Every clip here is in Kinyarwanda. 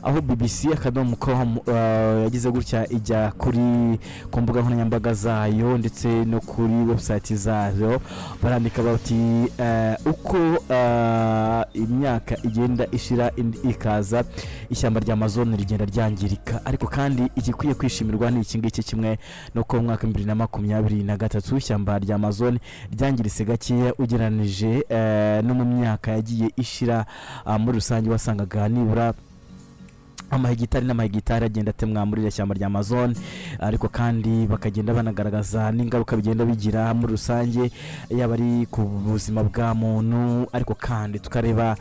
Aho BBC.com yagize gutya ijya ku mbuga nkoranyambaga zayo ndetse no kuri website zayo, barandika bati uko imyaka igenda ishira indi ikaza, ishyamba rya Amazon rigenda ryangirika. Ariko kandi igikwiye kwishimirwa ni iki ngiki kimwe, ni uko mu mwaka wa 2023 ishyamba rya Amazon ryangiritse gakeya ugereranije no mu myaka yagiye ishira. Muri rusange wasangaga nibura amahegitari n'amahegitari agenda atemwa muri iriya shyamba rya Amazon, ariko kandi bakagenda banagaragaza n'ingaruka bigenda bigira muri rusange, yaba ari ku buzima bwa muntu, ariko kandi tukareba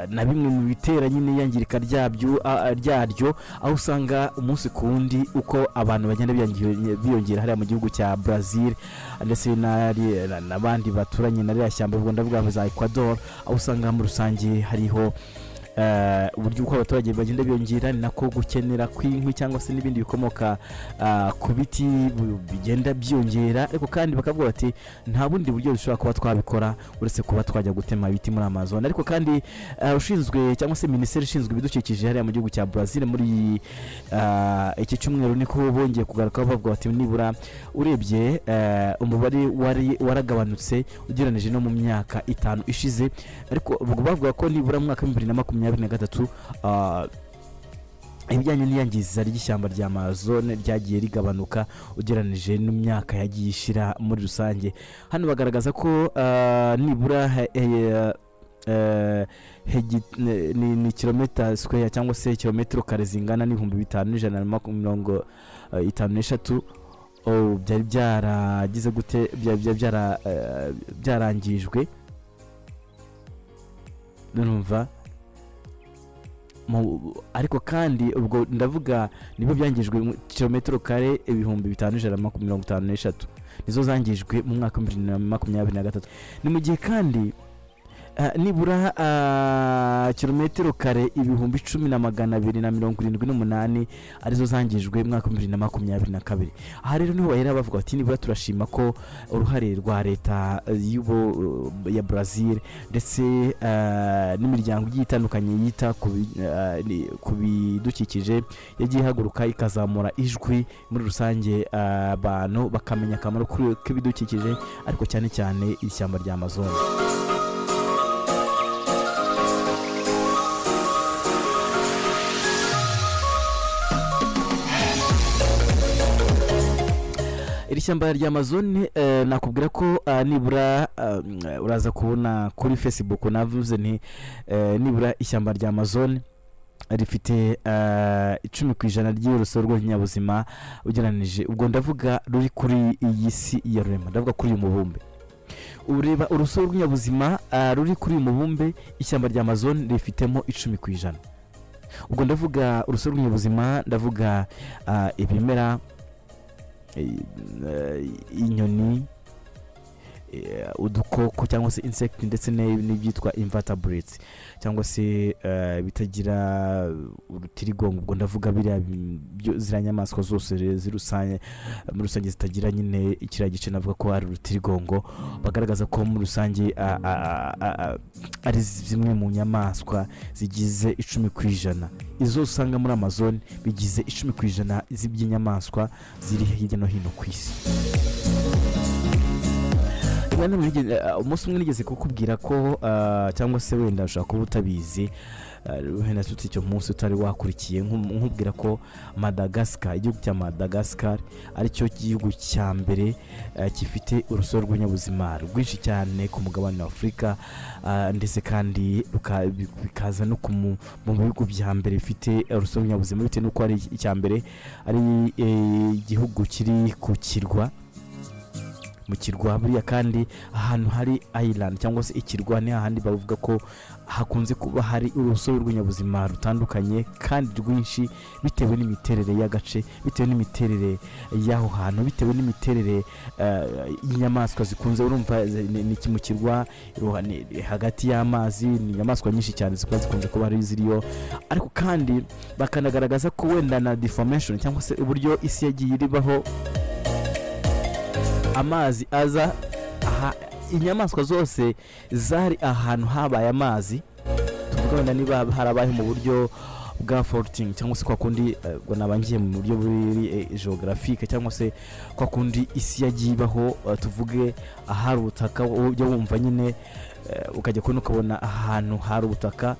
na bimwe mu bitera nyine iyangirika ryaryo, aho usanga umunsi ku wundi uko abantu bagenda biyongera hariya mu gihugu cya Brazil ndetse n'abandi baturanye na ririya shyamba, ubwo ndavuga za Ecuador, aho usanga muri rusange hariho uburyo uko abaturage bagenda biyongera ni nako gukenera kw'inkwi cyangwa se n'ibindi bikomoka ku biti bigenda byiyongera. Ariko kandi bakavuga bati nta bundi buryo dushobora kuba twabikora uretse kuba twajya gutema ibiti muri Amazon. Ariko kandi ushinzwe cyangwa se minisiteri ishinzwe ibidukikije hariya mu gihugu cya Brazil, muri iki cyumweru niko bongeye kugaruka bavuga bati nibura urebye umubare wari waragabanutse ugereranije no mu myaka 5 ishize. Ariko ubwo bavuga ko nibura mu mwaka wa 2023 ibijyanye n'iyangiza ry'ishyamba rya Amazon ryagiye rigabanuka ugereranije n'imyaka yagiye ishira muri rusange. Hano bagaragaza ko nibura ni kilomita square cyangwa se kilometero kare zingana n'5153, oh, byari byaragize gute, byari byarangijwe. Urumva, ariko kandi ubwo ndavuga nibo byangijwe mu kilometero kare 5153 nizo zangijwe mu mwaka wa 2023. Ni mu gihe kandi nibura kilometero kare 10,278 arizo zangijwe mu mwaka wa 2022. Aha rero niho bahera bavuga bati nibura turashima ko uruhare rwa leta ya Brazil ndetse n'imiryango igiye itandukanye yita ku bidukikije yagiye ihaguruka ikazamura ijwi muri rusange, abantu bakamenya akamaro k'ibidukikije, ariko cyane cyane ishyamba rya Amazon. Iri shyamba rya Amazon, nakubwira ko nibura uraza kubona kuri Facebook navuze nti nibura ishyamba rya Amazon rifite 10% ry'urusobe rw'ibinyabuzima ugereranije, ubwo ndavuga ruri kuri iyi si ya rurema, ndavuga kuri uyu mubumbe. Ureba urusobe rw'ibinyabuzima ruri kuri uyu mubumbe, ishyamba rya Amazon rifitemo 10%. Ubwo ndavuga urusobe rw'ibinyabuzima, ndavuga ibimera, inyoni, udukoko cyangwa se insect, ndetse n'ibyitwa invertebrates cyangwa se bitagira urutirigongo. Ubwo ndavuga biriya ziriya nyamaswa zose zirusange muri rusange zitagira nyine kiriya gice navuga ko ari urutirigongo. Bagaragaza ko muri rusange ari zimwe mu nyamaswa zigize 10%. Izo usanga muri Amazon bigize 10% z'iby'inyamaswa ziri hirya no hino ku isi. Rimwe na rimwe umunsi umwe nigeze kukubwira ko cyangwa se wenda ushobora kuba utabizi, wenda tutse icyo munsi utari wakurikiye, nkubwira ko Madagascar, igihugu cya Madagascar aricyo gihugu cya mbere gifite urusobe rw'ibinyabuzima rwinshi cyane ku mugabane wa Afurika, ndetse kandi bikaza no mu bihugu bya mbere bifite urusobe rw'ibinyabuzima, bitewe n'uko ari icya mbere ari igihugu kiri ku kirwa, mu kirwa. Buriya kandi ahantu hari island cyangwa se ikirwa ni hahandi bavuga ko hakunze kuba hari urusobe rw'ibinyabuzima rutandukanye kandi rwinshi, bitewe n'imiterere y'agace, bitewe n'imiterere y'aho hantu, bitewe n'imiterere y'inyamaswa zikunze. Urumva ni mu kirwa, ni hagati y'amazi, ni inyamaswa nyinshi cyane zikuba zikunze kuba ari ziriyo. Ariko kandi bakanagaragaza ko wenda na deformation cyangwa se uburyo isi yagiye iribaho, amazi aza aha, inyamaswa zose zari ahantu habaye amazi, tuvuge nk'ahantu hari Tuvuga wenda niba harabaye mu buryo bwa faulting, cyangwa se kwa kundi ubwo naba ngiye mu buryo buri géographique, cyangwa se kwa kundi isi yagiye ibaho, tuvuge ahari ubutaka, ujya wumva nyine ukajya kubona ukabona ahantu hari ubutaka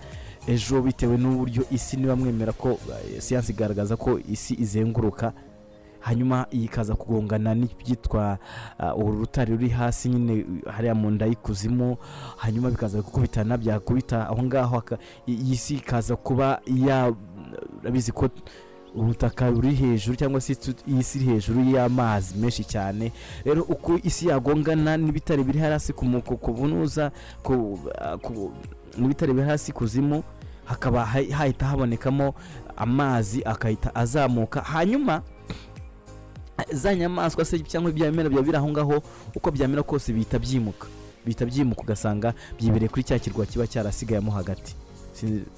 ejo, bitewe n'uburyo isi, niba mwemera ko siyansi igaragaza ko isi izenguruka, hanyuma iyi ikaza kugongana n'ibyitwa uru rutare ruri hasi nyine hariya mu nda y'ikuzimu, hanyuma bikaza gukubitana, byakubita aho ngaho iyi si ikaza kuba ya, urabizi ko ubutaka buri hejuru, cyangwa se iyi si iri hejuru y'amazi menshi cyane. Rero uko isi yagongana n'ibitare biri hasi ku bunuza n'ibitare biri hasi kuzimu, hakaba hahita habonekamo amazi, akahita azamuka, hanyuma za nyamaswa se cyangwa ibya bimera biba biri aho ngaho, uko byamera kose bihita byimuka, ugasanga byibereye kuri cya kirwa kiba cyarasigayemo hagati.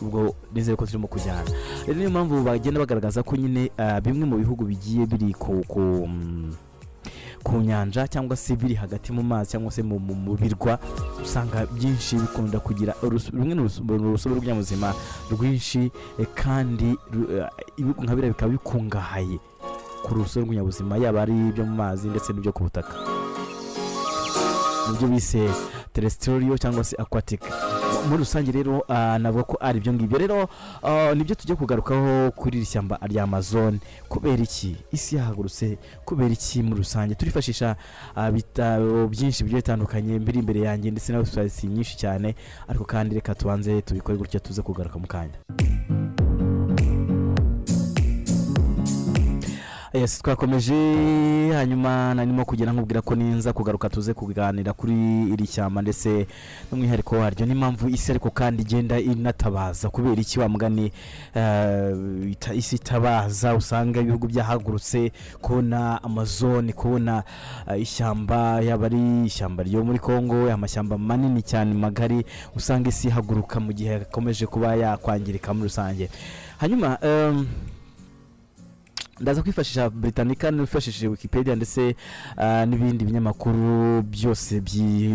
Ubwo nizere ko turimo kujyana. Rero niyo mpamvu bagenda bagaragaza ko nyine bimwe mu bihugu bigiye biri ku nyanja, cyangwa se biri hagati mu mazi, cyangwa se mu birwa, usanga byinshi bikunda kugira rumwe mu rusobe rw'ibinyabuzima rwinshi, kandi ibihugu nka biriya bikaba bikungahaye ku rusobe rw'ibinyabuzima, yaba ari ibyo mu mazi ndetse n'ibyo ku butaka, nibyo bise terrestrial cyangwa se aquatic muri rusange. Rero navuga ko ari ibyo ngibyo. Rero nibyo tujya kugarukaho kuri iri shyamba rya Amazon. Kubera iki isi yahagurutse? Kubera iki muri rusange? Turifashisha ibitabo byinshi bigiye bitandukanye biri imbere yanjye, ndetse na website nyinshi cyane. Ariko kandi reka tubanze tubikore gutya, tuze kugaruka mu kanya. Yes, twakomeje. Hanyuma narimo kugenda nkubwira ko ninza kugaruka tuze kuganira kuri iri shyamba ndetse n'umwihariko waryo, n'impamvu isi ariko kandi igenda inatabaza. Kubera iki wa mugani isi itabaza? Usanga ibihugu byahagurutse kubona Amazon, kubona ishyamba, yaba ari ishyamba ryo muri Congo, amashyamba manini cyane magari, usanga isi ihaguruka mu gihe yakomeje kuba yakwangirika muri rusange. Hanyuma ndaza kwifashisha Britannica, nifashishije Wikipedia ndetse n'ibindi binyamakuru byose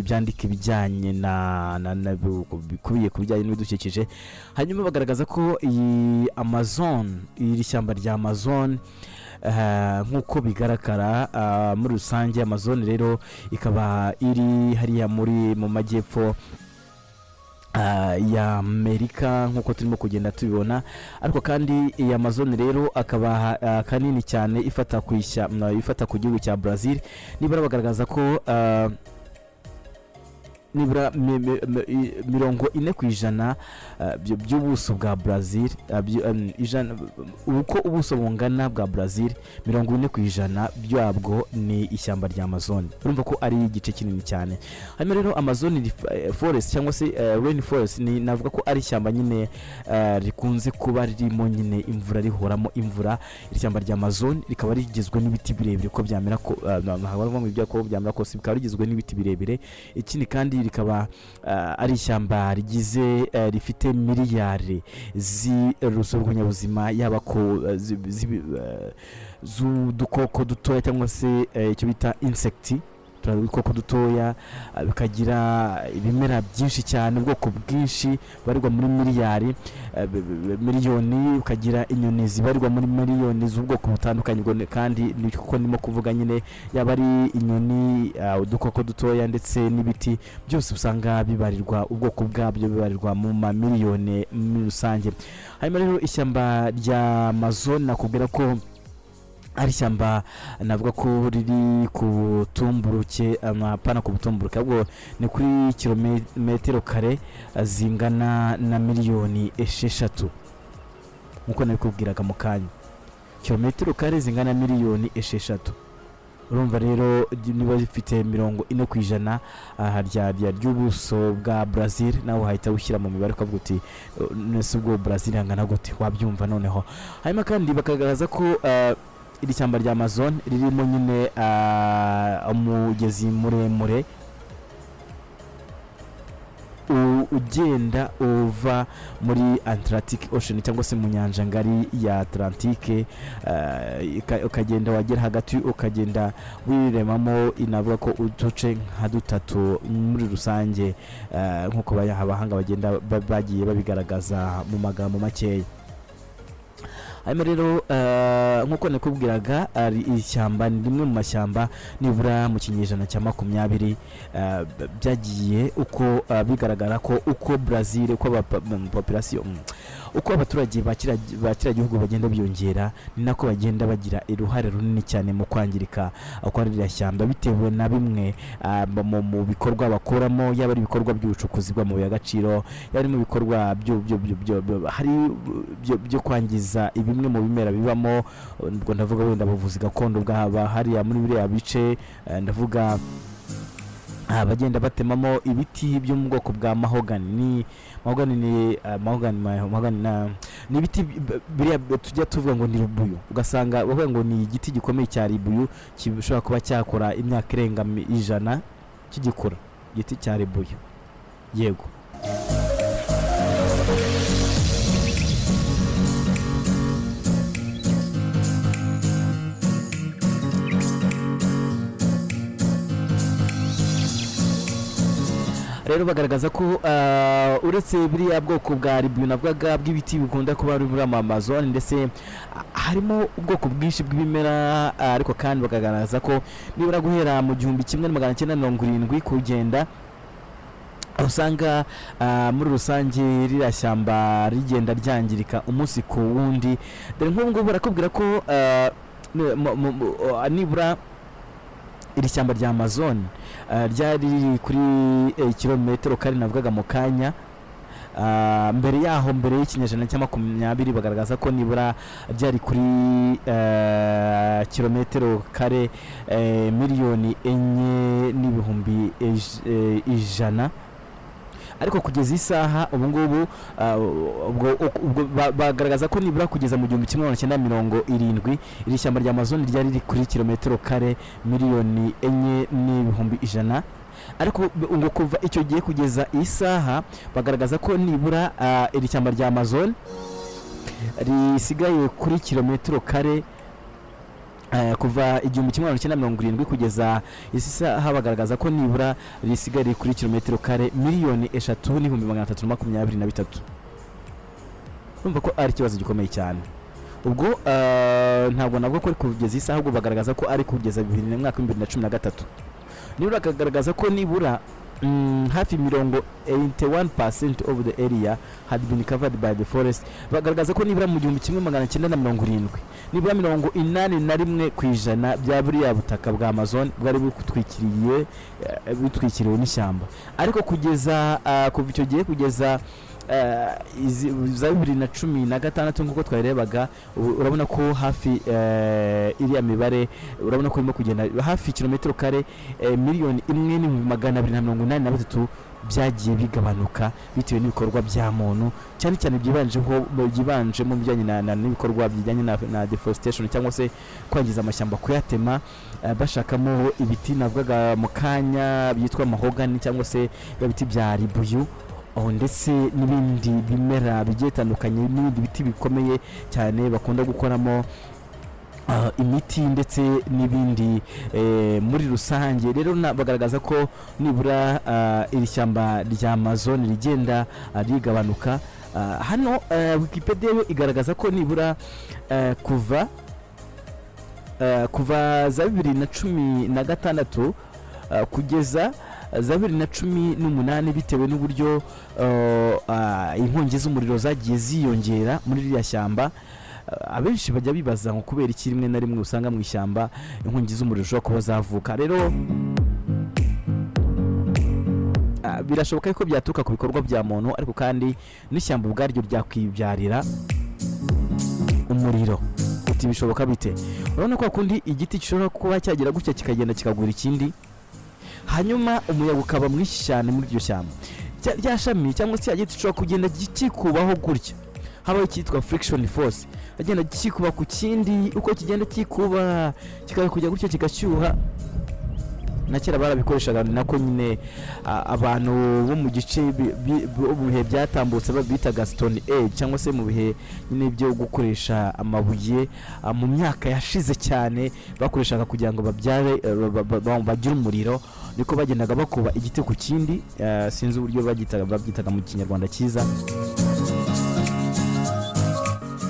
byandika ibijyanye na bikubiye ku bijyanye n'ibidukikije. Hanyuma bagaragaza ko iyi Amazon, iri shyamba rya Amazon, nk'uko bigaragara muri rusange, Amazon rero ikaba iri hariya mu majyepfo ya Amerika, nk'uko turimo kugenda tubibona. Ariko kandi iyi Amazon rero akaba kanini cyane ifata ku gihugu cya Brazil. Nibura bagaragaza ko nibura 40% by'ubuso bwa Brazil, uko ubuso bungana bwa Brazil, 40% byabwo ni ishyamba rya Amazon. Urumva ko ari igice kinini cyane. Hanyuma rero Amazon forest cyangwa se rain forest, ni navuga ko ari ishyamba nyine rikunze kuba ririmo nyine imvura, rihoramo imvura. Iri shyamba rya Amazon rikaba rigizwe n'ibiti birebire, uko byamera ko ntabwo ari ukuvuga ngo ibyo ko byamera kose, bikaba rigizwe n'ibiti birebire. Ikindi kandi rikaba ari ishyamba rigize rifite miliyari z'urusobe rw'ibinyabuzima, yaba ku z'udukoko dutoya cyangwa se icyo bita insect, udukoko dutoya, bikagira ibimera byinshi cyane, ubwoko bwinshi bubarirwa muri miliyari miliyoni, ukagira inyoni zibarirwa muri miliyoni z'ubwoko butandukanye. Ubwo kandi ni kuko ndimo kuvuga nyine, yaba ari inyoni, udukoko dutoya ndetse n'ibiti byose, usanga bibarirwa ubwoko bwabyo bibarirwa mu mamiliyoni muri rusange. Hanyuma rero ishyamba rya Amazon nakubwira ko ari ishyamba navuga ko riri ku butumburuke, apana ku butumburuke, ahubwo ni kuri kilometero kare zingana na miliyoni 6, nk'uko nabikubwiraga mu kanya, kilometero kare zingana na miliyoni 6. Urumva rero niba rifite 40% ry'ubuso bwa Brazil, nawe wahita ushyira mu mibare ukavuga uti: "Nese ubwo Brazil hangana gute?" Wabyumva noneho. Hanyuma kandi bakagaragaza ko iri shyamba rya Amazon ririmo nyine umugezi muremure. ugenda uva muri Atlantic Ocean cyangwa se mu nyanja ngari ya Atlantique, ukagenda wagera hagati ukagenda wiremamo, inavuga ko uduce nka dutatu muri rusange, nk'uko abahanga bagenda bagiye babigaragaza mu magambo makeya. Hanyuma rero, nk'uko nakubwiraga, ari ishyamba ni rimwe mu mashyamba nibura mu kinyejana cya 20 byagiye uko bigaragara ko uko Brazil, uko population, uko abaturage ba kiriya gihugu bagenda biyongera, ni nako bagenda bagira uruhare runini cyane mu kwangirika kwa ririya shyamba, bitewe na bimwe mu bikorwa bakoramo, yaba ari ibikorwa by'ubucukuzi bw'amabuye y'agaciro, yaba ari mu bikorwa hari byo kwangiza bimwe mu bimera bibamo. Ubwo ndavuga wenda abavuzi gakondo bwaba hariya muri biriya bice, ndavuga bagenda batemamo ibiti byo mu bwoko bwa mahogany. Ni mahogany, ni mahogany, mahogany ni ibiti biriya tujya tuvuga ngo ni ribuyu, ugasanga bavuga ngo ni igiti gikomeye cya ribuyu gishobora kuba cyakora imyaka irenga 100 kigikura, igiti cya ribuyu, yego. Rero bagaragaza ko uretse buriya bwoko bwa ribuyu navugaga bw'ibiti bikunda kuba biri muri Amazon, ndetse harimo ubwoko bwinshi bw'ibimera, ariko kandi bakagaragaza ko nibura guhera mu 1970 kugenda usanga muri rusange ririya shyamba rigenda ryangirika umunsi ku wundi. Dore nk'ubu ngubu barakubwira ko nibura iri shyamba rya Amazon ryari riri kuri kilometero kare navugaga mu kanya. Mbere yaho, mbere y'ikinyejana cya 20, bagaragaza ko nibura ryari kuri kilometero kare 4,100,000, ariko kugeza isaha ubu ngubu, ubwo bagaragaza ko nibura kugeza mu 1970 iri shyamba rya Amazon ryari riri kuri kilometero kare 4,100,000, ariko ngo kuva icyo gihe kugeza isaha bagaragaza ko nibura iri shyamba rya Amazon risigaye kuri kilometero kare, kuva 1970 kugeza isi saha bagaragaza ko nibura risigaye riri kuri kilometero kare 3,323,000. Urumva ko ari ikibazo gikomeye cyane. Ubwo ntabwo navuga ko ari kugeza isaha, ahubwo bagaragaza ko ari kugeza bibiri na mwaka wa 2013. Nibura bakagaragaza ko nibura hafi 81% of the area had been covered by the forest. Bagaragaza ko nibura mu 1970 nibura 81% bya buriya butaka bwa Amazon bwari butwikiriye, butwikiriwe n'ishyamba, ariko kugeza kuva icyo gihe kugeza za 2016 nk'uko twabirebaga, ubu urabona ko hafi iriya mibare urabona ko irimo kugenda hafi kilometero kare 1,283,000 byagiye bigabanuka bitewe n'ibikorwa bya muntu, cyane cyane byibanjeho, byibanje mu bijyanye n'ibikorwa bijyanye na deforestation cyangwa se kwangiza amashyamba, kuyatema, bashakamo ibiti navugaga mu kanya byitwa mahogany cyangwa se bya biti bya ribuyu, oh, ndetse n'ibindi bimera bigiye bitandukanye n'ibindi biti bikomeye cyane bakunda gukoramo imiti ndetse n'ibindi muri rusange. Rero bagaragaza ko nibura iri shyamba rya Amazon rigenda rigabanuka. Hano Wikipedia yo igaragaza ko nibura kuva za 2016 kugeza za 2018, bitewe n'uburyo inkongi z'umuriro zagiye ziyongera muri ririya shyamba. Abenshi bajya bibaza ngo kubera iki rimwe na rimwe usanga mu ishyamba inkongi z'umuriro zishobora kuba zavuka. Rero birashoboka ko byaturuka ku bikorwa bya muntu, ariko kandi n'ishyamba ubwaryo ryakwibyarira umuriro. Uti bishoboka bite? Urabona ko kundi igiti gishobora kuba cyagira gutya kikagenda kikagura ikindi, hanyuma umuyaga ukaba mwinshi cyane muri iryo shyamba. Rya shami cyangwa se cya giti gishobora kugenda kikubaho gutya, habaho icyitwa friction force, agenda kikuba ku kindi. Uko kigenda kikuba kikaza kujya gutya kigashyuha. Na kera barabikoreshaga, ni nako nyine abantu bo mu gice bo mu bihe byatambutse bitaga Stone Age, cyangwa se mu bihe nyine byo gukoresha amabuye, mu myaka yashize cyane bakoreshaga kugira ngo babyare, bagire umuriro. Niko bagendaga bakuba igiti ku kindi. Sinzi uburyo babyitaga mu Kinyarwanda cyiza,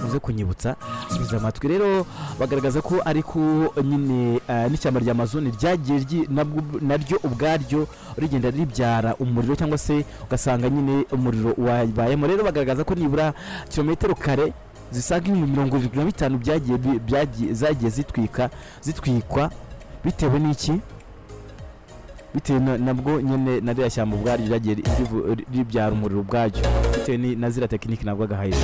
uze kunyibutsa. Biza amatwi rero, bagaragaza ko ariko nyine n'ishyamba rya Amazon ryagiye naryo ubwaryo rigenda ribyara umuriro, cyangwa se ugasanga nyine umuriro wabayemo. Rero bagaragaza ko nibura kilometero kare zisaga 75,000 zagiye zitwikwa. Bitewe n'iki? Bitewe nabwo nyine na ririya shyamba ubwaryo ryagiye ribyara umuriro ubwaryo, bitewe na ziriya tekiniki nabwo agahaye.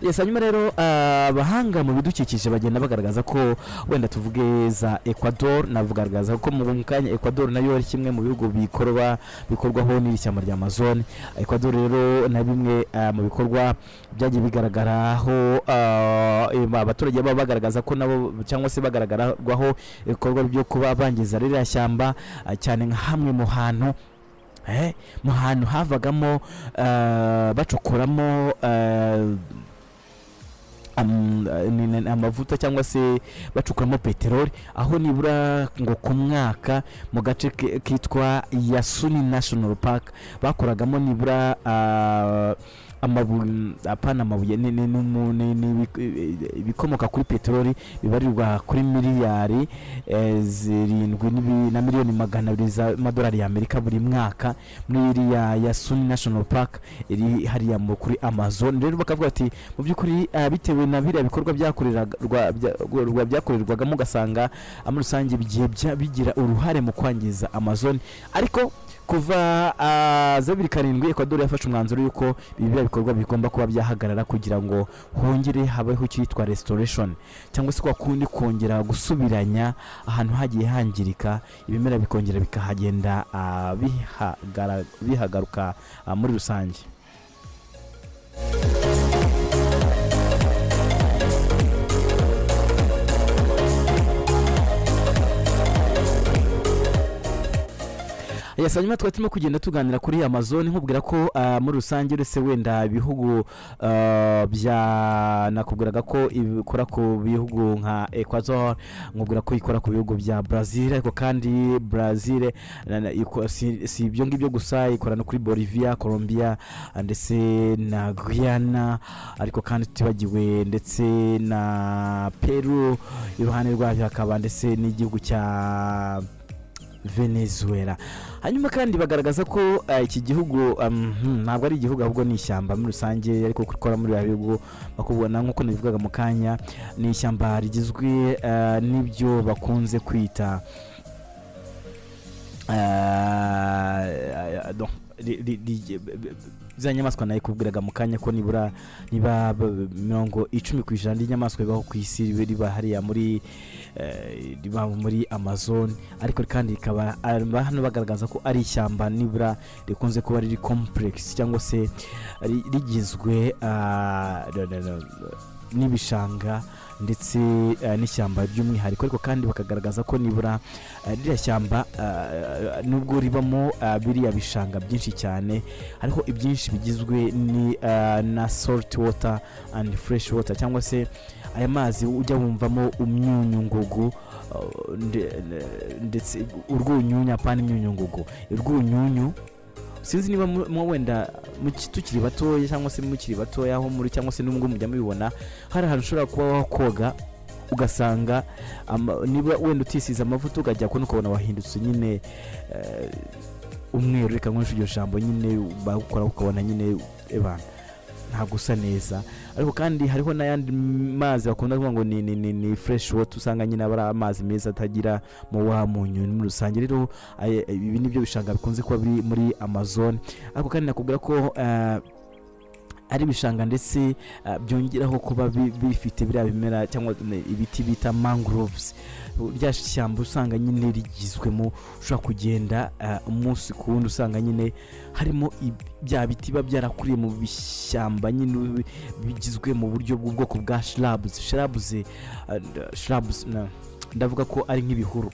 Yes, hanyuma rero abahanga mu bidukikije bagenda bagaragaza ko wenda tuvuge za Ecuador, navugaragaza ko mu kanya Ecuador nayo ari kimwe mu bihugu bikorwaho n'iri shyamba rya Amazon. Ecuador rero na bimwe mu bikorwa byagiye bigaragaraho, abaturage baba bagaragaza ko nabo cyangwa se bagaragarwaho ibikorwa byo kuba bangiza ririya shyamba, cyane nka hamwe mu hantu havagamo, bacukuramo amavuta cyangwa se bacukuramo peteroli, aho nibura ngo ku mwaka mu gace kitwa Yasuni National Park bakoragamo nibura amabuye, apana amabuye, ni ibikomoka kuri peteroli bibarirwa kuri miliyari 7 na miliyoni 200 z'amadolari y'Amerika buri mwaka muri iriya Yasuni National Park iri hariya kuri Amazon. Rero bakavuga ati mu by'ukuri, bitewe na biriya bikorwa byakorerwagamo, ugasanga muri rusange bigiye bigira uruhare mu kwangiza Amazon. Ariko kuva za 2007 Ecuador yafashe umwanzuro y'uko ibi biriya bikorwa bigomba kuba byahagarara kugira ngo hongere habeho icyitwa restoration, cyangwa se kwa kundi kongera gusubiranya ahantu hagiye hangirika, ibimera bikongera bikahagenda, bihagaruka muri rusange. Yes, hanyuma twari turimo kugenda tuganira kuri Amazon, nkubwira ko muri rusange uretse wenda ibihugu bya nakubwiraga ko ikora ku bihugu nka Ecuador, nkubwira ko ikora ku bihugu bya Brazil. Ariko kandi Brazil si ibyo ngibyo gusa, ikora no kuri Bolivia, Colombia, ndetse na Guyana, ariko kandi tutibagiwe ndetse na Peru, iruhande rwabyo hakaba ndetse n'igihugu cya Venezuela. Hanyuma kandi bagaragaza ko iki gihugu, ntabwo ari igihugu ahubwo ni ishyamba muri rusange, ariko gukora muri biriya bihugu bakubona nk'uko nabivugaga mu kanya, ni ishyamba rigizwe n'ibyo bakunze kwita donc, za nyamaswa nayikubwiraga mu kanya ko nibura niba 10% ry'inyamaswa bibaho ku isi riba hariya muri riba muri Amazon. Ariko kandi rikaba hano bagaragaza ko ari ishyamba nibura rikunze kuba riri complex, cyangwa se rigizwe n'ibishanga ndetse n'ishyamba by'umwihariko. Ariko kandi bakagaragaza ko nibura ririya shyamba, nubwo ribamo biriya bishanga byinshi cyane, hariho ibyinshi bigizwe na salt water and fresh water, cyangwa se aya mazi ujya wumvamo imyunyungugu, ndetse urwunyunyu, apana imyunyungugu, urwunyunyu. Sinzi niba wenda tukiri batoya cyangwa se mukiri batoya aho muri, cyangwa se n'ubwo mujya mubibona, hari ahantu ushobora kuba wakoga ugasanga niba wenda utisize amavuta ukajya kubona ukabona wahindutse nyine umweru, reka nkoreshe iryo jambo nyine, bagukora ukabona nyine ebana ntabwo usa neza. Ariko kandi hariho n'ayandi mazi bakunda kuvuga ngo ni fresh water, usanga nyine aba ari amazi meza atagira mu wa munyu muri rusange. Rero ibi nibyo bishanga bikunze kuba biri muri Amazon. Ariko kandi nakubwira ko Ari ibishanga ndetse byongeraho kuba bifite biriya bimera cyangwa ibiti bita mangroves. Rya shyamba usanga nyine rigizwemo, ushobora kugenda umunsi ku wundi usanga nyine harimo bya biti biba byarakuriye mu bishyamba nyine bigizwe mu buryo bw'ubwoko bwa shrubs. Ndavuga ko ari nk'ibihuru.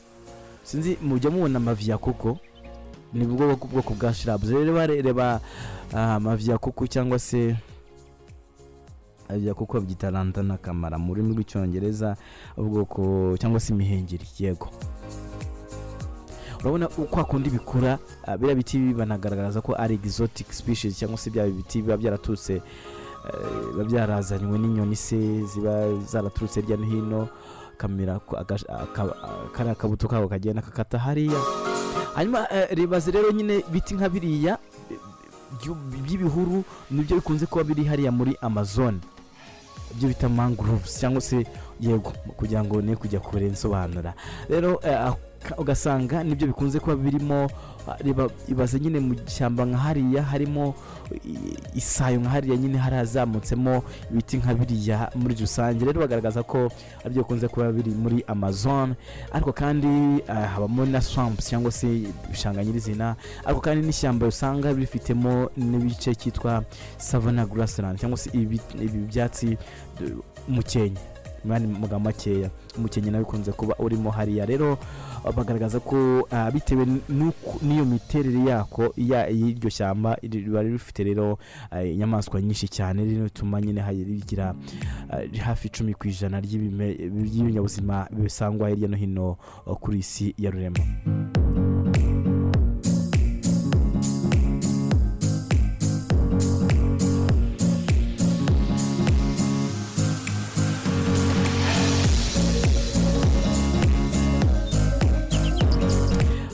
Sinzi mujya mubona amavi ya koko, ni bwo bwoko bwa shrubs. Rero bareba amavi ya koko cyangwa se ya koko, babyita lantana camara mu rurimi rw'Icyongereza, ubwoko cyangwa se imihengeri. Yego, urabona kwa kundi bikura, biriya biti banagaragaza ko ari exotic species cyangwa se bya biti biba byaraturutse, biba byarazanywe n'inyoni se ziba zaraturutse hirya no hino, kamera kariya kabuto kabo kagenda kakata hariya. Hanyuma ribaze rero nyine biti nka biriya by'ibihuru nibyo bikunze kuba biri hariya muri Amazon, ibyo bita mangroves cyangwa se, yego, kugira ngo ne kujya kure nsobanura rero, ugasanga nibyo bikunze kuba birimo. Reba, ibaze nyine mu ishyamba nka hariya harimo isayo nka hariya nyine harazamutsemo ibiti nka biriya. Muri rusange rero bagaragaza ko aribyo bikunze kuba biri muri Amazon. Ariko kandi habamo na swamps cyangwa se ibishanga nyirizina, ariko kandi n'ishyamba usanga bifitemo n'ibice cyitwa savannah grassland cyangwa se ibi byatsi, umukenke mu yandi magambo makeya, umukenke nawe ukunze kuba urimo hariya. Rero bagaragaza ko bitewe n'iyo miterere yako y'iryo shyamba riba rifite rero inyamaswa nyinshi cyane, rero bituma nyine rigira hafi 10% ry'ibinyabuzima bisangwa hirya no hino kuri isi ya rurema.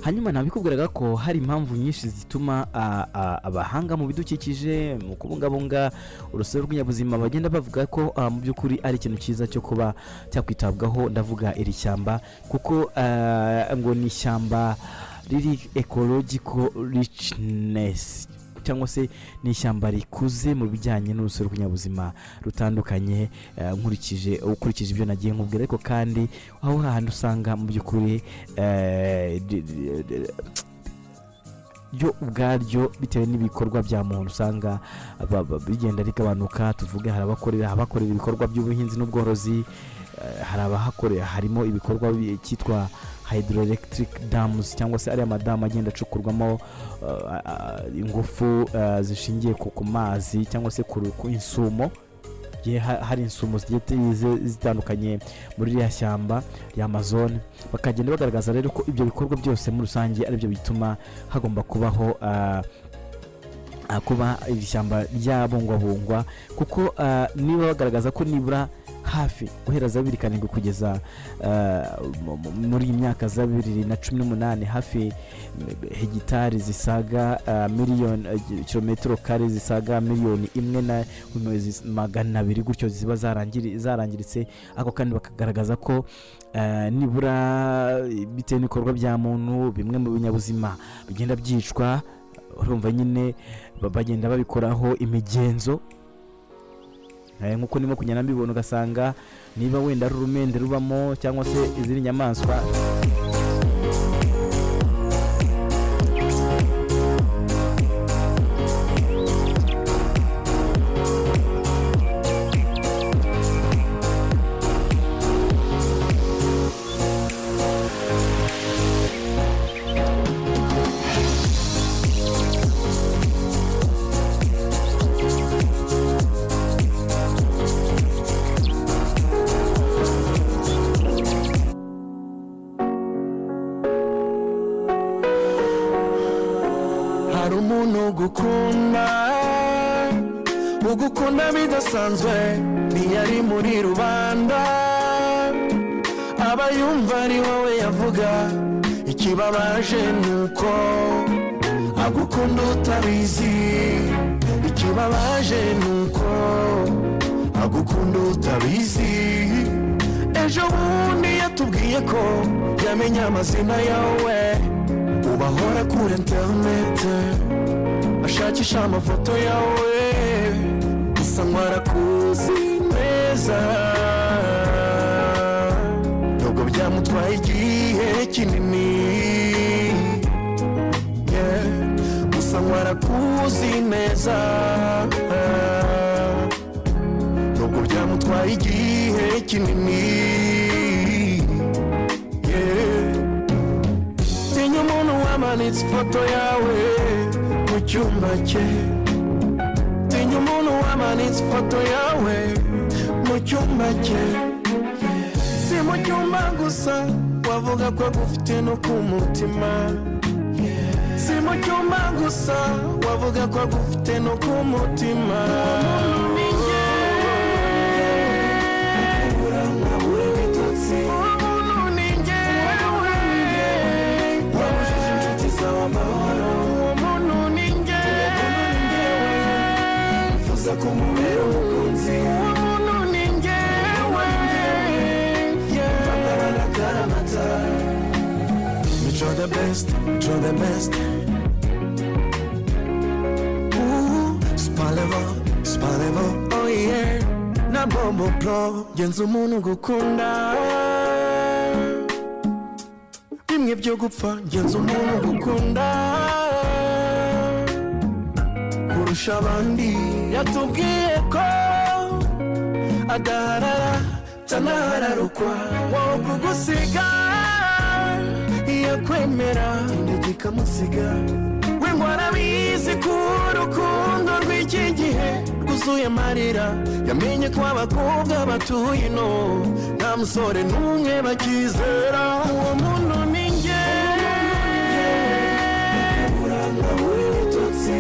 Hanyuma nabikubwiraga ko hari impamvu nyinshi zituma abahanga mu bidukikije, mu kubungabunga urusobe rw'ibinyabuzima, bagenda bavuga ko mu by'ukuri ari ikintu cyiza cyo kuba cyakwitabwaho. Ndavuga iri shyamba kuko ngo ni ishyamba riri ecological richness cyangwa se ni ishyamba rikuze mu bijyanye n'urusobe rw'ibinyabuzima rutandukanye, ukurikije ibyo nagiye nkubwira. Ariko kandi aho hahandi usanga mu by'ukuri ryo ubwaryo bitewe n'ibikorwa bya muntu usanga bigenda rigabanuka. Tuvuge hari abakorera ibikorwa by'ubuhinzi n'ubworozi, hari abahakorera, harimo ibikorwa cyitwa hydroelectric dams cyangwa se ariya madamu agenda acukurwamo ingufu zishingiye ku mazi cyangwa se ku insumo. Gihe hari insumo zigiye zitandukanye muri ririya shyamba rya Amazon. Bakagenda bagaragaza rero ko ibyo bikorwa byose muri rusange aribyo bituma hagomba kubaho kuba iri shyamba ryabungwabungwa, kuko niba bagaragaza ko nibura hafi guhera za 2007 kugeza muri iyi myaka za 2018 hafi hegitari zisaga miliyoni, kilometero kare zisaga 1,200,000 gutyo ziba zarangiritse. Ariko kandi bakagaragaza ko nibura bitewe n'ibikorwa bya muntu bimwe mu binyabuzima bigenda byicwa. Urumva nyine bagenda babikoraho imigenzo, nk'uko ndimo kugenda mbibona, ugasanga niba wenda ari urumende rubamo cyangwa se izindi nyamaswa. Hari umuntu ugukunda, ugukunda bidasanzwe, ntiyari muri rubanda, aba yumva ari wowe yavuga. Ikibabaje ni uko agukunda utabizi. Ikibabaje ni uko agukunda utabizi. Ejo bundi yatubwiye ko yamenye amazina yawe, ubu ahora kuri interinete ashakisha amafoto yawe. Gusa nkarakuzi neza, nubwo byamutwaye igihe kinini. Yeah. Gusa nkarakuzi neza, nubwo byamutwaye igihe kinini. Yeah. Tinya umuntu wamanitse ifoto yawe mu cyumba cye. Tinya umuntu wamanitse ifoto yawe mu cyumba cye. Si mu cyumba gusa, wavuga ko agufite no ku mutima. Si mu cyumba gusa, wavuga ko agufite no ku mutima. Uwo muntu ni njye. Uwo muntu ni njyewe. Wabujije inshuti zawe amahoro. Uwo muntu ni njyewe. Wifuza kumubera umukunzi. Uwo muntu ni njyewe. Bangabana karamata. Mico the best, Mico the best. Ooh, Spalevo, Spalevo, oh yeah. Na Bobo Pro, genza umuntu ugukunda. Bimwe byo gupfa, genza umuntu ugukunda kurusha abandi. Yatubwiye ko adaharara, tanahararukwa. Wowe kugusiga yakwemera indege ikamusiga. We ngo arabizi ko urukundo rw'iki gihe rwuzuye amarira. Yamenye ko abakobwa batuye ino nta musore n'umwe bakizera. Uwo muntu ni njye.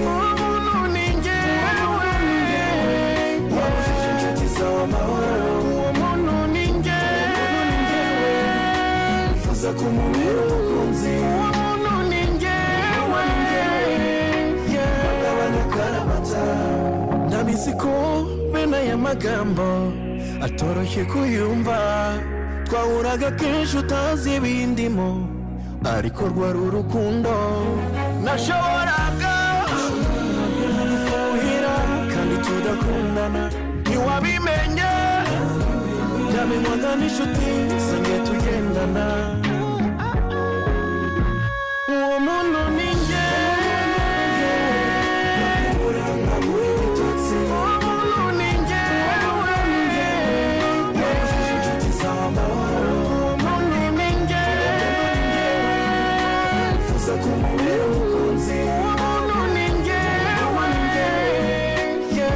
Uwo muntu ni njyewe. Wabujije inshuti zawe amahoro. Uwo muntu ni njyewe. Wifuza kumubera umukunzi. Uwo muntu ni njyewe. Bagabanya karamata. Ndabizi ko bene aya magambo atoroshye kuyumva. Twahuraga kenshi utazi ibindimo, ariko rwari urukundo. Nashoboraga gufuhira kandi tudakundana, ntiwabimenye. Byamenywaga n'inshuti zanjye tugendana. Uwo muntu ni njye. Uwo muntu ni njyewe. Uwo muntu ni njyewe. Uwo muntu ni njyewe. Yeah.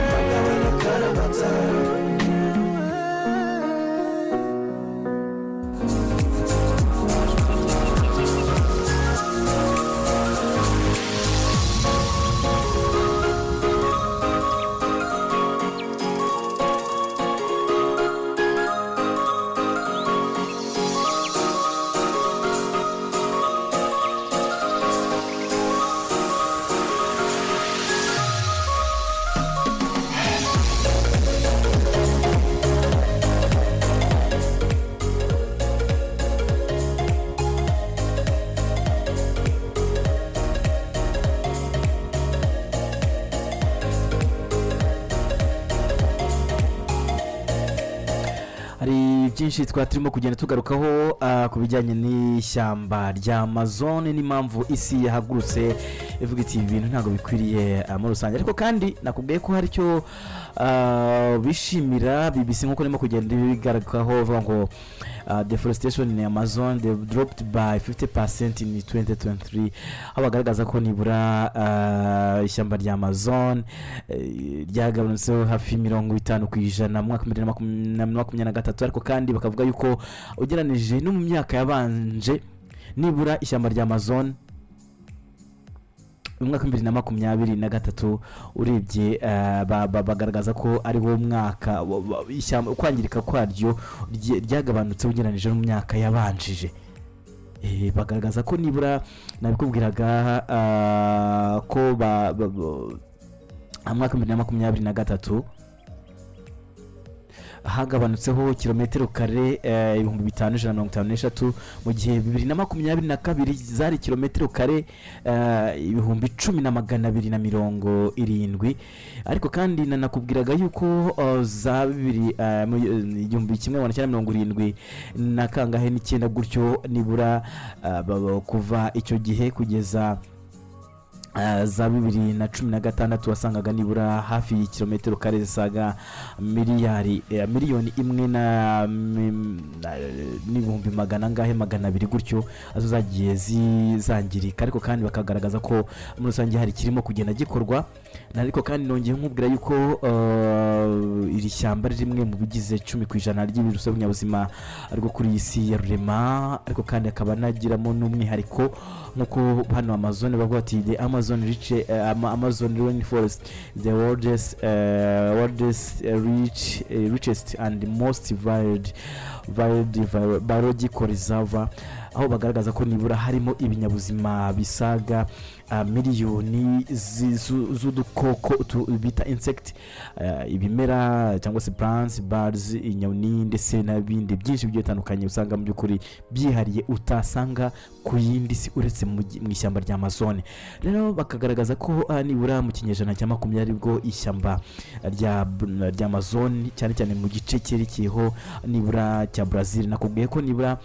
Hari byinshi twaba turimo kugenda tugarukaho ku bijyanye n'ishyamba rya Amazone n'impamvu isi yahagurutse ivuga iti ibi bintu ntabwo bikwiriye muri rusange. Ariko kandi nakubwiye ko hari icyo bishimira BBC nk'uko irimo kugenda ibigarukaho, bavuga ngo deforestation in Amazon, they dropped by 50% in 2023, aho bagaragaza ko nibura ishyamba rya Amazon ryagabanutseho hafi 50% mu mwaka wa 2023. Ariko kandi bakavuga yuko ugereranije no mu myaka yabanje, nibura ishyamba rya Amazon mu mwaka wa 2023 urebye, bagaragaza ko ari wo mwaka kwangirika kwaryo ryagabanutse ugereranyije no mu myaka yabanjije. Bagaragaza ko nibura nabikubwiraga ko mu mwaka wa 2023. Hagabanutseho kilometero kare 5153, mu gihe 2022 zari kilometero kare 10,270. Ariko kandi nanakubwiraga yuko za bibiri 1970 na kangahe n'icyenda gutyo, nibura kuva icyo gihe kugeza za 2016 wasangaga nibura hafi kilometero kare zisaga miliyari 1 miliyoni n'ibihumbi magana angahe, 200 gutyo, azo zagiye zangirika. Ariko kandi bakagaragaza ko muri rusange hari ikirimo kugenda gikorwa. Ariko kandi nongeye nkubwira yuko iri shyamba ari rimwe mu bigize 10% ry'urusobe n'ibinyabuzima rwo kuri iyi si ya rurema. Ariko kandi akaba anagiramo n'umwihariko, nk'uko hano Amazon bavuga ati "The Amazon rich Amazon rainforest, the world's richest and most varied biological reserve", aho bagaragaza ko nibura harimo ibinyabuzima bisaga miliyoni z'udukoko bita insect, ibimera cyangwa se plants, birds, inyoni, ndetse n'ibindi byinshi bigiye bitandukanye usanga mu by'ukuri byihariye utasanga ku yindi si uretse mu ishyamba rya Amazone. Rero bakagaragaza ko nibura mu kinyejana cya 20 bwo ishyamba rya Amazone, cyane cyane mu gice cyerekeyeho nibura cya Brazil, nakubwiye ko nibura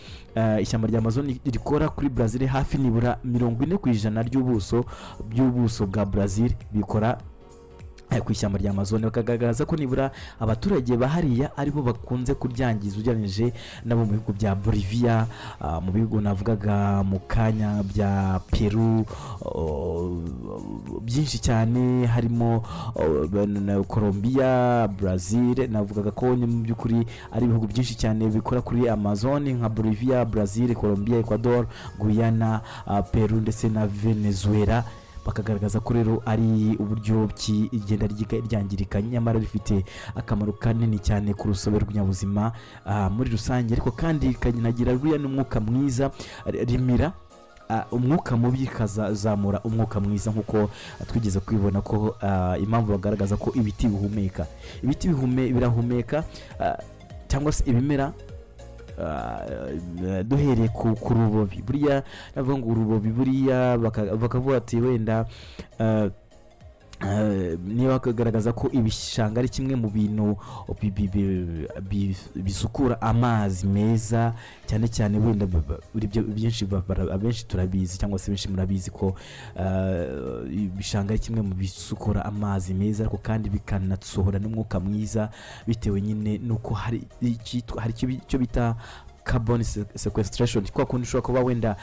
ishyamba rya Amazone rikora kuri Brazil hafi nibura 40% by'ubuso bwa Brazil bikora ku ishyamba rya Amazone. Bakagaragaza ko nibura abaturage bahariya aribo bakunze kuryangiza ugereranyije n'abo mu bihugu bya Bolivia, mu bihugu navugaga mu kanya bya Peru, byinshi cyane harimo na Colombia, Brazil. Navugaga ko ni mu by'ukuri ari ibihugu byinshi cyane bikora kuri Amazon nka Bolivia, Brazil, Colombia, Ecuador, Guyana, Peru ndetse na Venezuela. Bakagaragaza ko rero ari uburyo ki igenda ryangirika, nyamara rifite akamaro kanini cyane ku rusobe rw'ibinyabuzima muri rusange. Ariko kandi rikanagira ruriya n'umwuka mwiza, rimira umwuka mubi rikazamura umwuka mwiza, nk'uko twigeze kubibona ko impamvu bagaragaza ko ibiti bihumeka, ibiti birahumeka, cyangwa se ibimera, duhereye ku rubobi. Buriya navuga ngo urubobi buriya bakavuga ati wenda niba bakagaragaza ko ibishanga ari kimwe mu bintu bisukura amazi meza cyane cyane, wenda ibyo byinshi abenshi turabizi cyangwa se benshi murabizi ko ibishanga ari kimwe mu bisukura amazi meza, ariko kandi bikanasohora n'umwuka mwiza, bitewe nyine n'uko hari hari icyo bita carbon sequestration, kwa kundi ushobora kuba wenda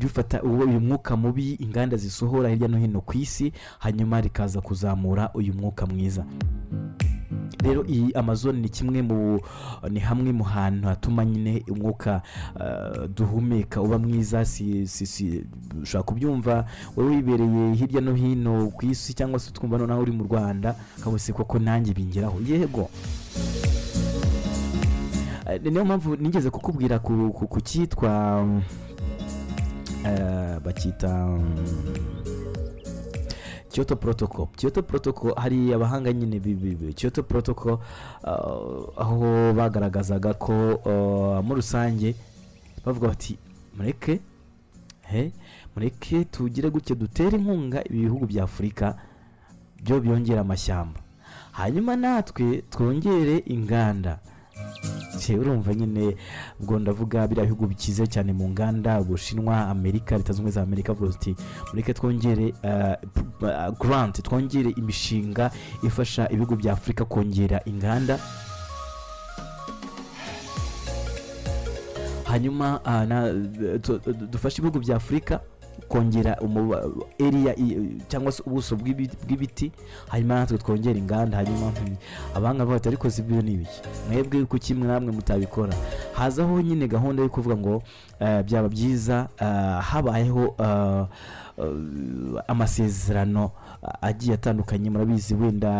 rifata uyu mwuka mubi inganda zisohora hirya no hino ku isi, hanyuma rikaza kuzamura uyu mwuka mwiza. Rero iyi Amazon ni kimwe mu ni hamwe mu hantu hatuma nyine umwuka duhumeka uba mwiza. Si ushobora kubyumva wowe wibereye hirya no hino ku isi, cyangwa se twumva noneho uri mu Rwanda kabose koko nanjye bingeraho. Yego. Niyo mpamvu nigeze kukubwira ku cyitwa bacyita Kyoto Protocol. Kyoto Protocol, hari abahanga nyine Kyoto Protocol, aho bagaragazaga ko muri rusange bavuga bati mureke he, mureke tugire gutya, dutere inkunga ibihugu bya Afurika byo byongera amashyamba, hanyuma natwe twongere inganda. Urumva nyine ubwo ndavuga biriya bihugu bikize cyane mu nganda, Ubushinwa, Amerika, Leta Zunze Ubumwe za Amerika, bavuga uti mureke twongere grant, twongere imishinga ifasha ibihugu bya Afurika kongera inganda, hanyuma dufashe ibihugu bya Afurika kongera area cyangwa se ubuso bw'ibiti, hanyuma natwe twongera inganda. Hanyuma abahanga bavuga bati ariko si ibyo ni ibiki, mwebwe kuki namwe mutabikora? Hazaho nyine gahunda yo kuvuga ngo byaba byiza habayeho amasezerano agiye atandukanye. Murabizi wenda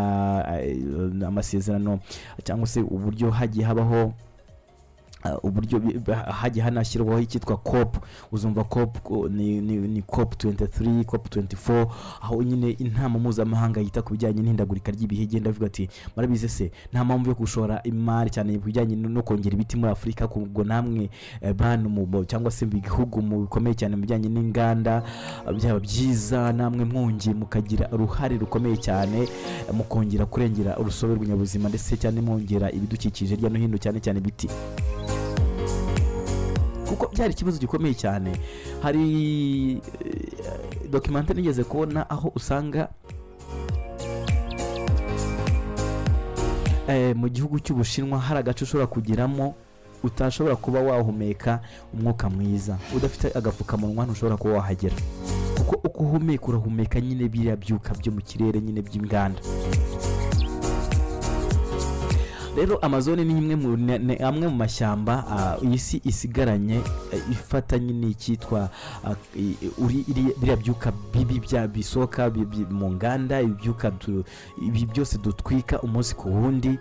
amasezerano cyangwa se uburyo hagiye habaho Uburyo hagiye hanashyirwaho icyitwa COP. Uzumva COP ni COP 23, COP 24, aho nyine inama mpuzamahanga yita ku bijyanye n'ihindagurika ry'ibihe igenda ivuga ati: "Murabizi se, nta mpamvu yo gushora imari cyane ku bijyanye no kongera ibiti muri Afurika, ubwo namwe bantu cyangwa se mu bihugu mu bikomeye cyane mu bijyanye n'inganda, byaba byiza namwe mwongeye mukagira uruhare rukomeye cyane mu kongera kurengera urusobe rw'ibinyabuzima, ndetse cyane mwongera ibidukikije hirya no hino, cyane cyane ibiti," kuko byari ikibazo gikomeye cyane. Hari document nigeze kubona aho usanga mu gihugu cy'Ubushinwa hari agace ushobora kugeramo utashobora kuba wahumeka umwuka mwiza. Udafite agapfukamunwa ntushobora kuba wahagera, kuko uko uhumeka urahumeka nyine biriya byuka byo mu kirere nyine by'inganda. Rero Amazone ni imwe mu ni amwe mu mashyamba iyi si isigaranye, ifata nyine icyitwa biriya byuka bibi bya bisohoka mu nganda, ibyuka ibi byose dutwika umunsi ku wundi,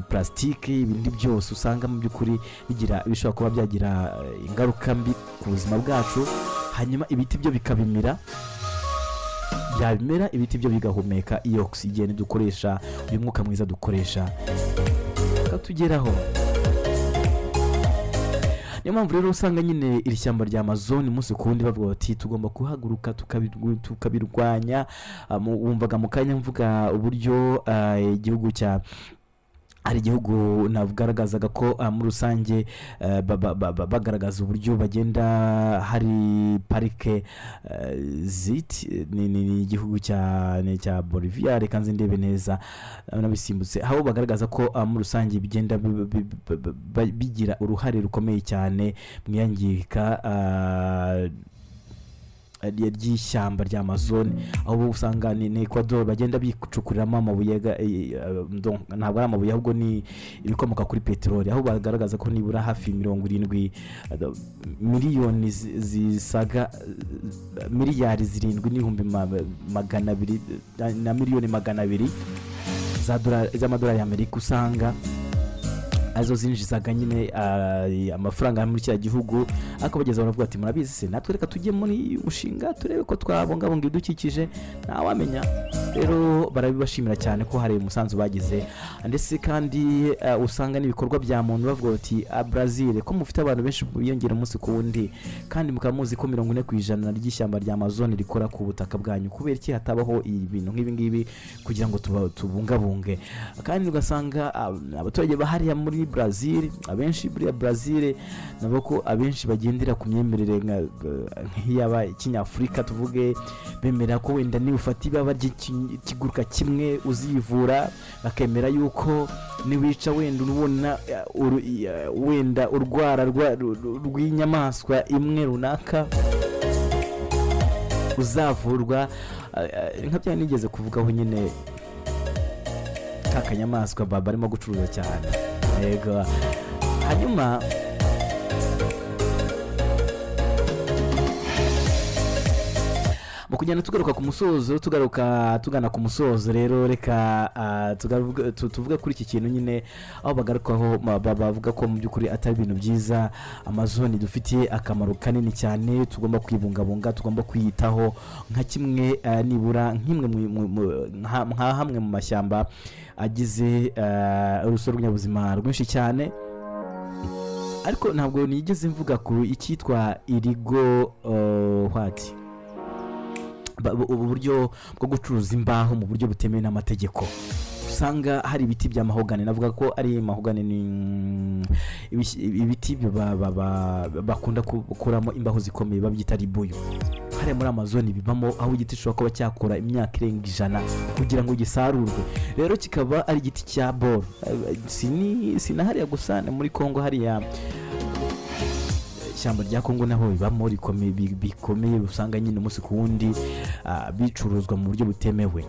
plastique, ibindi byose usanga mu by'ukuri bigira, bishobora kuba byagira ingaruka mbi ku buzima bwacu. Hanyuma ibiti byo bikabimira, byabimera, ibiti byo bigahumeka iyo oxygen dukoresha, uyu mwuka mwiza dukoresha ukatugeraho. Niyo mpamvu rero usanga nyine iri shyamba rya Amazon umunsi ku wundi bavuga bati: "Tugomba guhaguruka tukabirwanya." Wumvaga mu kanya mvuga uburyo igihugu cya hari igihugu nagaragazaga ko muri rusange bagaragaza uburyo bagenda hari parike ziti ni igihugu cya, ni cya Bolivia, reka nze ndebe neza, nabisimbutse, aho bagaragaza ko muri rusange bigenda bigira uruhare rukomeye cyane mu iyangirika ry'ishyamba rya Amazon, aho usanga ni Ecuador bagenda bicukuriramo amabuye donc ntabwo ari amabuye, ahubwo ni ibikomoka kuri peteroli, aho bagaragaza ko nibura hafi 70 miliyoni zisaga miliyari 7 n'ibihumbi 200 na miliyoni 200 z'amadolari y'Amerika, usanga arizo zinjizaga nyine amafaranga muri kiriya gihugu. Ariko bageze baravuga ati: "Murabizi se, natwe reka tujye muri uyu mushinga turebe ko twabungabunga ibidukikije, ntawamenya." Rero barabibashimira cyane ko hari umusanzu bagize, ndetse kandi usanga n'ibikorwa bya muntu bavuga bati: "Brazil, ko mufite abantu benshi biyongera umunsi ku wundi, kandi mukaba muzi ko 40% ry'ishyamba rya Amazon rikora ku butaka bwanyu, kubera iki hatabaho ibintu nk'ibi ngibi kugira ngo tubungabunge?" Kandi ugasanga abaturage bahariya muri Brazil, abenshi buriya Brazil nabo ko abenshi bagendera ku myemerere nk'iy'aba kinyafurika, tuvuge bemera ko wenda niba ufata ibaba ry'ikiguruka kimwe uzivura, bakemera yuko niwica wenda ubona wenda urwara rw'inyamaswa imwe runaka uzavurwa. Nka bya nigeze kuvugaho nyine ka kanyamaswa barimo gucuruza cyane. Yego, hanyuma mu kugenda tugaruka ku musozo, tugaruka tugana ku musozo rero, reka tuvuge kuri iki kintu nyine aho bagarukaho bavuga ko mu by'ukuri atari ibintu byiza. Amazon dufitiye akamaro kanini cyane, tugomba kwibungabunga, tugomba kwiyitaho nka kimwe nibura nk'imwe nka hamwe mu mashyamba agize urusobe rw'ibinyabuzima rwinshi cyane. Ariko ntabwo nigeze mvuga ku icyitwa illegal what ubu buryo bwo gucuruza imbaho mu buryo butemewe n'amategeko. Usanga hari ibiti bya mahogani, navuga ko ari mahogani, ni ibiti bakunda gukuramo imbaho zikomeye babyita ribuyu. Hariya muri Amazon bibamo, aho igiti gishobora kuba cyakora imyaka irenga 100 kugira ngo gisarurwe. Rero kikaba ari igiti cya boro. Si na hariya gusa, ni muri Congo, hariya ishyamba rya Kongo naho bibamo rikomeye, bikomeye, usanga nyine umunsi ku wundi bicuruzwa mu buryo butemewe.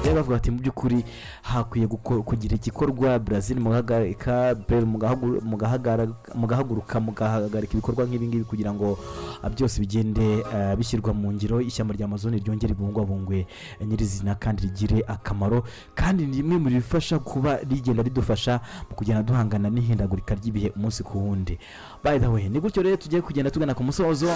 Rero bavuga bati: "Mu by'ukuri hakwiye kugira igikorwa, Brazil mugahagarika, Peru mugahaguruka, mugahagarika ibikorwa nk'ibi ngibi kugira ngo byose bigende bishyirwa mu ngiro, ishyamba rya Amazon ryongere ribungwabungwe nyirizina kandi rigire akamaro, kandi ni rimwe mu bifasha kuba rigenda ridufasha mu kugenda duhangana n'ihindagurika ry'ibihe umunsi ku wundi." By the way, ni gutyo rero tugiye kugenda tugana ku musozo.